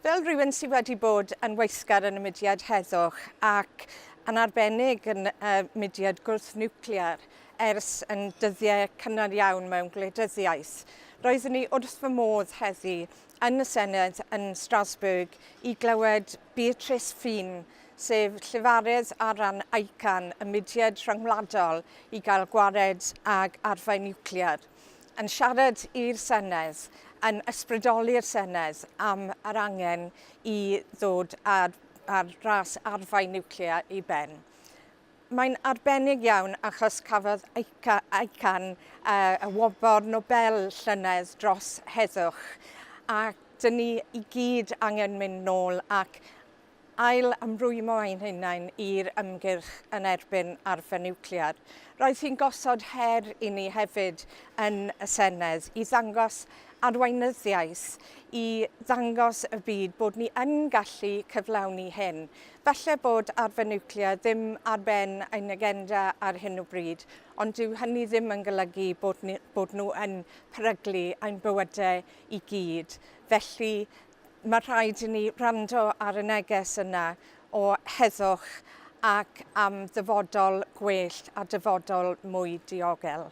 Fel rhywun sydd wedi bod yn weithgar yn y mudiad heddwch ac yn arbennig yn y mudiad gwrth-niwclear ers yn dyddiau cynnar iawn mewn gwleidyddiaeth, roeddwn i wrth fy modd heddi yn y Senedd yn Strasbourg i glywed Beatrice Fihn, sef llefarydd ar ran ICAN, y mudiad rhyngwladol i gael gwared ag arfau niwclear. yn siarad i'r Senedd, yn ysbrydoli'r Senedd am yr angen i ddod â'r, â'r ras arfau niwclear i ben. Mae'n arbennig iawn achos cafodd ICAN y wobr Nobel llynedd dros heddwch a dyn ni i gyd angen mynd nôl ac ail ymrwymo ein hunain i'r ymgyrch yn erbyn arfer niwclear. Roedd hi'n gosod her i ni hefyd yn y Senedd i ddangos arweinyddiaeth, i ddangos y byd bod ni yn gallu cyflawni hyn. Falle bod arfer niwclear ddim ar ben ein agenda ar hyn o bryd, ond dyw hynny ddim yn golygu bod, ni, bod nhw yn peryglu ein bywydau i gyd. Felly, Mae rhaid i ni wrando ar y neges yna o heddwch ac am ddyfodol gwell a dyfodol mwy diogel.